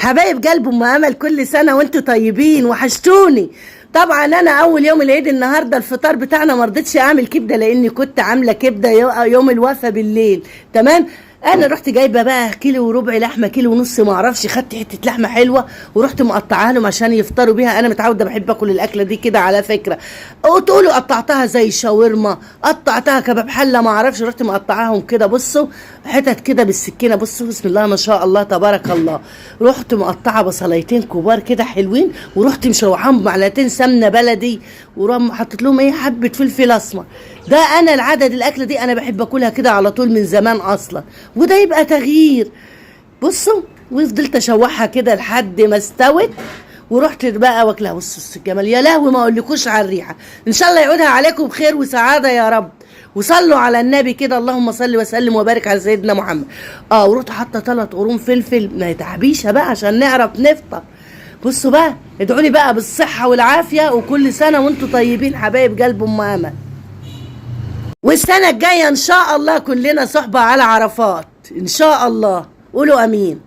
حبايب قلب ام امل، كل سنة وانتم طيبين، وحشتوني. طبعا انا اول يوم العيد النهارده الفطار بتاعنا ما رضيتش اعمل كبده لاني كنت عامله كبده يوم الوفا بالليل. تمام، انا رحت جايبه بقى 1.25 كيلو لحمه، 1.5 كيلو ما اعرفش، خدت حتة لحمه حلوة ورحت مقطعاها لهم عشان يفطروا بيها. انا متعوده بحب اكل الاكلة دي كده على فكرة. وتقولوا قطعتها زي شاورما، قطعتها كباب حله، ما اعرفش، رحت مقطعاهم كده. بصوا حتت كده بالسكينة، بصوا بسم الله ما شاء الله تبارك الله. رحت مقطعه بصلايتين كبار كده حلوين، ورحت مشوحاهم بمعلقتين سمنه بلدي، ورحت حطيت لهم ايه حبه فلفل اسمر. ده انا العدد الاكلة دي انا بحب اكلها كده على طول من زمان اصلا، وده يبقى تغيير. بصوا وفضلت اشوحها كده لحد ما استوت، ورحت بقى واكلها. بصوا الجمال، يا لهوي ما اقولكوش على الريحة. ان شاء الله يعودها عليكم بخير وسعادة يا رب، وصلوا على النبي كده، اللهم صل وسلم وبارك على سيدنا محمد. ورحت حاطه 3 قرون فلفل، ما يتعبيشه بقى عشان نعرف نفطر. بصوا بقى، ادعوا لي بقى بالصحة والعافية، وكل سنة وانتم طيبين حبايب قلب ام امل. والسنة الجاية ان شاء الله كلنا صحبه على عرفات ان شاء الله، قولوا امين.